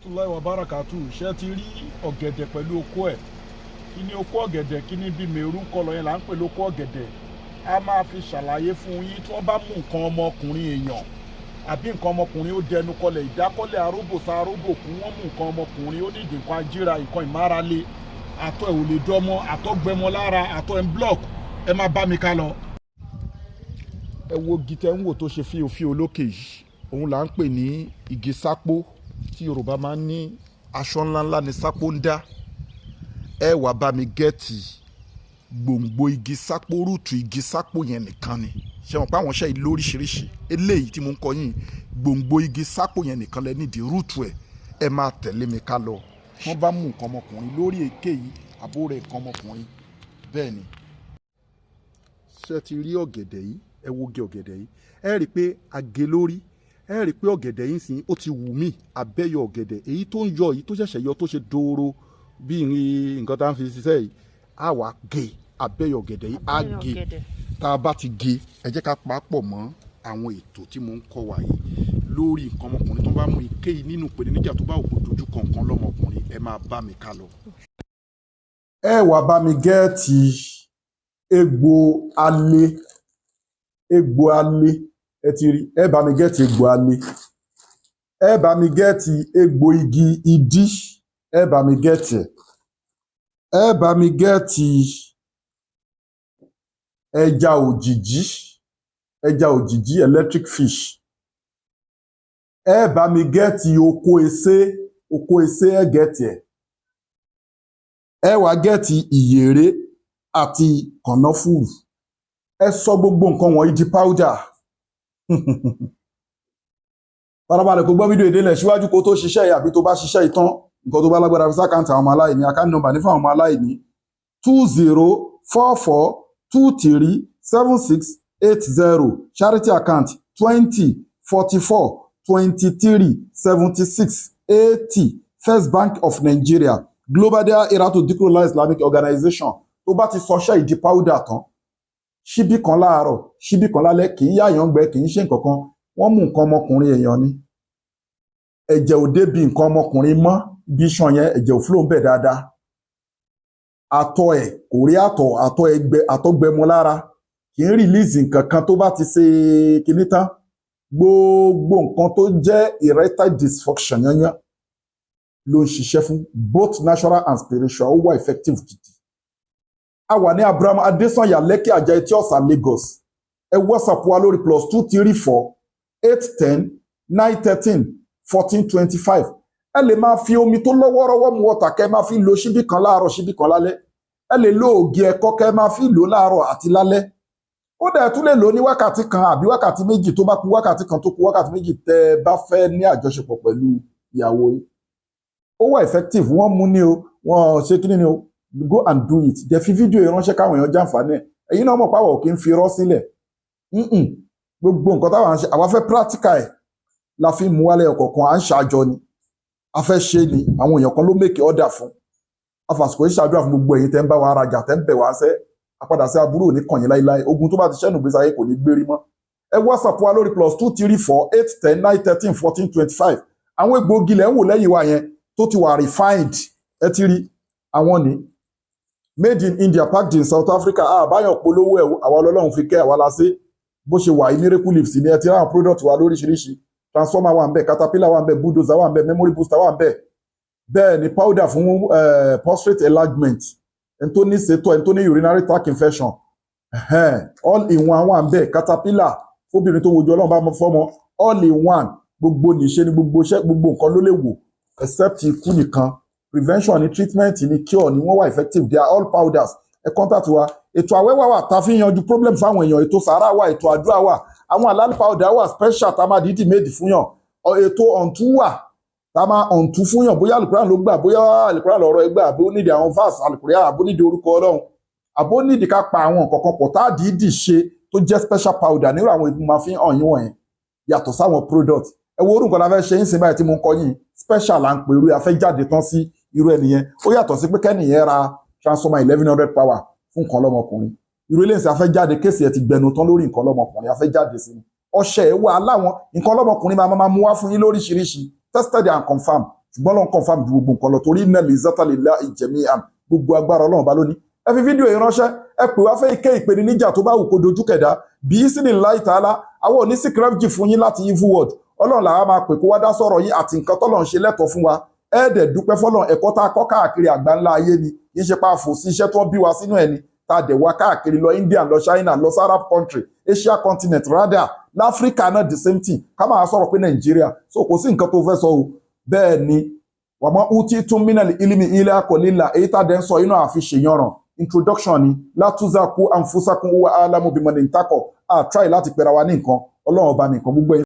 Rahmatullahi wa barakatu. Ṣé ti rí ọ̀gẹ̀dẹ̀ pẹ̀lú okó ẹ̀? Kí ni okó ọ̀gẹ̀dẹ̀? Kí ni bí mèrú kọlọ̀ yẹn là ń pè lóko ọ̀gẹ̀dẹ̀? A máa fi ṣàlàyé fún yín. Tí wọ́n bá mú nǹkan ọmọkùnrin èèyàn àbí nǹkan ọmọkùnrin ó dẹnu kọlẹ̀, ìdákọ́lẹ̀, aróbòsá, aróbòkú, wọ́n mú nǹkan ọmọkùnrin ó nídìí nǹkan ajíra, nǹkan ìmárale, àtọ̀ ẹ̀ ò lè dọ́mọ, àtọ̀ gbẹmọ lára, àtọ̀ ẹ̀ ń block, ẹ má bá mi ká lọ. Ẹ wo igi tẹ́ ń wò tó ṣe fíofío lókè yìí, òun là ń pè ní igi sápó, tí Yorùbá máa ń ní aṣọ ńláńlá ní sápó ń dá. Ẹ wá bá mi get gbòǹgbò igi sápó, root igi sápó yẹn nìkan ni. Ṣé wọn pa àwọn iṣẹ́ yìí lóríṣiríṣi? Eléyìí tí mo ń kọ yín, gbòǹgbò igi sápó yẹn nìkan lẹ nídìí, root ẹ̀. Ẹ máa tẹ̀lé mi ká lọ. Wọ́n bá mú nǹkan ọmọkùnrin lórí èké yìí, àbó rẹ̀ nǹkan ọmọkùnrin bẹ́ẹ̀ ni. Ṣé ti rí ọ̀gẹ̀dẹ̀ yìí? Ẹ wo igi ọ̀gẹ̀dẹ̀ yìí, ẹ rí i pé age lórí. Ẹ rí i pé ọ̀gẹ̀dẹ̀ yìí sìn, ó ti wù mí abẹ́yọ ọ̀gẹ̀dẹ̀. Èyí tó ń yọ yìí, tó ṣẹ̀ṣẹ̀ yọ, tó ṣe dòòrò bí nǹkan tá à ń fi ṣiṣẹ́ yìí, á wà gé abẹ́yọ ọ̀gẹ̀dẹ̀ yìí, á gé. Tá a bá ti gé, ẹ jẹ́ ká pa á pọ̀ mọ́ àwọn ètò tí mo ń kọ́ wa yìí lórí nǹkan ọmọkùnrin tó bá mú ike yìí nínú ìpèníjà tó bá òkú dojú kọ̀ọ̀kan lọ́mọkùnrin. Ẹ máa bá mi ká lọ. Ẹ wá bá mi get egbò alẹ́. Egbò alẹ́, ẹ ti rí. Ẹ bá mi get egbò alẹ́, ẹ bá mi get egbò igi idí, ẹ bá mi get ẹ, ẹ bá mi get ẹja òjìjí, ẹja òjìjí, electric fish. Ẹ bá mi get oko esé, oko esé, ẹ get ẹ. Ẹ wá get ìyèré àti kànáfùrù. Ẹ sọ gbogbo nǹkan wọ̀nyí di powder. Farabalẹ̀ kó gbọ́ fídíò ìdílẹ̀ síwájú kó tó ṣiṣẹ́ yìí, àbí tó bá ṣiṣẹ́ ìtàn, nǹkan tó bá lágbára, fi sí account àwọn ọmọ aláìní. Account number ní fún àwọn ọmọ aláìní: 2044237680. Charity account: 2044237680, First Bank of Nigeria, Global Dahiratu Dhikrlahi Islamic Organization. Tó bá ti sọṣẹ́ ìdí powder tán, ṣíbí kan láàárọ̀, ṣíbí kan lálẹ́, kì í yáyàn gbẹ, kì í ṣe nǹkan kan. Wọ́n mú nǹkan ọmọkùnrin èèyàn ni, ẹ̀jẹ̀ ò débi nǹkan ọmọkùnrin mọ́, ibi iṣan yẹn, ẹ̀jẹ̀ ò flow ń bẹ̀ dáadáa, àtọ̀ ẹ̀ kò rí àtọ̀, àtọ̀ ẹgbẹ, àtọ̀ gbẹmọ lára, kì í release nǹkan kan tó bá ti ṣe kinní tán. Gbogbo nǹkan tó jẹ́ erectile dysfunction yányán ló ń ṣiṣẹ́ fún, both natural and spiritual. Ó wà effective gidi. A wà ní Abraham Adesanya, Lekki Ajah, Etí Ọ̀sà, Lagos. Ẹ WhatsApp wa lórí +234 810 913 1425. Ẹ lè máa fi omi tó lọ́wọ́rọ́wọ́ mu ọ̀tà, kẹ́ máa fi lo ṣíbí kan láàárọ̀, ṣíbí kan lálẹ́. Ẹ lè lo ògì ẹ̀kọ, kẹ́ máa fi lò láàárọ̀ àti lálẹ́. Ó dẹ̀ tún lè lò ní wákàtí 1 àbí wákàtí 2, tó bá ku wákàtí 1, tó ku wákàtí 2 tẹ́ ẹ bá fẹ́ ní àjọṣepọ̀ pẹ̀lú ìyàwó yín. Ó wà effective. Wọ́n mú ní o, wọ́n ṣe kí ni o, go and do it. Dẹ̀ fi fídíò yìí ránṣẹ́ káwọn èèyàn jàǹfààní ẹ̀. Ẹ̀yin náà mọ̀ pàwọ̀ kì í fi irọ́ sílẹ̀. Gbogbo nǹkan táwọn ń ṣe, àwa fẹ́ practical ẹ̀ la fi mú wálé. Ọ̀kọ̀ọ̀kan à ń ṣàjọ ni a fẹ́ ṣe ni, àwọn èèyàn kan ló make order fún afàsìkò yìí. Ṣàdúrà fún gbogbo ẹ̀yin tẹ́ ń bá wa rajà, tẹ́ ń bẹ̀ wá sẹ́. Àpadà sí aburú ò ní kàn yín láíláí. Ogun tó bá ti ṣẹ́nu gbèsè ayé kò ní gbérí mọ́. Ẹ WhatsApp wa lórí +234 810 913 1425. Àwọn egbòogi lẹ́ ń wò lẹ́yìn wa yẹn tó ti wà refined. Ẹ ti rí àwọn ní made in India, packed in South Africa. Àbáyọ̀ polówó ẹ̀, àwa ọlọ́run fi kẹ́ àwa la ṣe bó ṣe wà yìí. Miracle leaves ni. Ẹ ti ráwọn product wa lóríṣiríṣi: transformer wà ń bẹ̀, caterpillar wà ń bẹ̀, bulldozer wà ń bẹ̀, memory booster wà ń bẹ̀. Bẹ́ẹ̀ ni powder fún prostate enlargement, ẹni tó ní ṣètò, ẹni tó ní urinary tract infection, all in one wà ń bẹ̀. Caterpillar fóbìnrin tó wojú Ọlọ́run bá fọ́mọ, all in one. Gbogbo nìṣe ni gbogbo iṣẹ́, gbogbo nǹkan ló lè wò except ikú nìkan. Prevention ni, treatment ni, cure ni, wọ́n wà effective. They are all powders. Ẹ contact wa. Ètò àwẹ̀ wà tá a fi ń yanjú problem fáwọn èèyàn. Ètò sàárà wà, ètò àdúrà wà, àwọn àlálì powder wà special tá a máa dídì méjì fún yàn. Ètò ọ̀ǹtú wà tá a máa ọ̀ǹtú fún yàn, bóyá alukuran ló gbà, bóyá alukuran lọ́rọ̀ ẹ gbà, bó nídìí àwọn verse alukuran, àbó nídìí orúkọ Ọlọ́run, àbó nídìí ká pa àwọn nǹkan kan pọ̀ tá a dídì ṣe tó jẹ́ special powder. Nírú àwọn ìgbìmọ̀ máa fi hàn yín wọ̀nyẹn yàtọ̀ sáwọn product. Ẹ wo orúkọ la fẹ́ ṣe ń sìn báyìí tí mo ń kọ yín, special là ń pè irú afẹ́ jáde tán sí irú ẹnìyẹn. Ó yàtọ̀ sí pé kẹ́nìyẹn ra transformer 1100 power fún nǹkan lọ́mọkùnrin. Irú eléyìí sí afẹ́ jáde, case ẹ̀ ti gbẹnu tán lórí nǹkan lọ́mọkùnrin, afẹ́ jáde sí ni. Ọṣẹ ẹ̀ wà láwọn nǹkan lọ́mọkùnrin máa máa mú wá fún yín lóríṣiríṣi, tested and confirmed. Ṣùgbọ́n Ọlọ́run confirm ju gbogbo nǹkan lọ, torí innal izzata lillahi jami'an, gbogbo agbára Ọlọ́run bá lónìí. Ẹ fi fídíò yìí ránṣẹ́, ẹ pè wá fẹ́ ike ìpèníjà tó bá wù kó dojú kẹ̀dá bí í sí ní láì tààlà. Àwọn ò ní seek refuge fún yín láti evil world. Ọlọ́run làwa máa pè kó wá dá sọ̀rọ̀ yín àti nǹkan tọ́lọ́run ṣe lẹ́tọ̀ọ́ fún wa. Ẹ dẹ̀ dúpẹ́ fọ́lọ́run. Ẹ̀kọ́ tá a kọ́ káàkiri àgbáńlá ayé ni, kì í ṣe pa àfò sí iṣẹ́ tó ń bí wa sínú ẹ̀ ni, tá a dẹ̀ wá káàkiri lọ India, lọ China, lọ sí Arab country, Asia continent, rather láfíríkà náà, the same thing. Ká máa sọ̀rọ̀ pé Nàìjíríà, so kò sí nǹkan tó fẹ́ sọ o. Bẹ́ẹ̀ ni, wàmọ́ uti tún minal ilmi illa qalila. Èyí tá a dẹ̀ ń sọ inú àfi ṣèyànràn introduction ni. La tuzaku anfusakum huwa a'lamu biman ittaqa. A try láti pera wa ní nǹkan, Ọlọ́run Ọba nìkan gbogbo ẹ̀yin.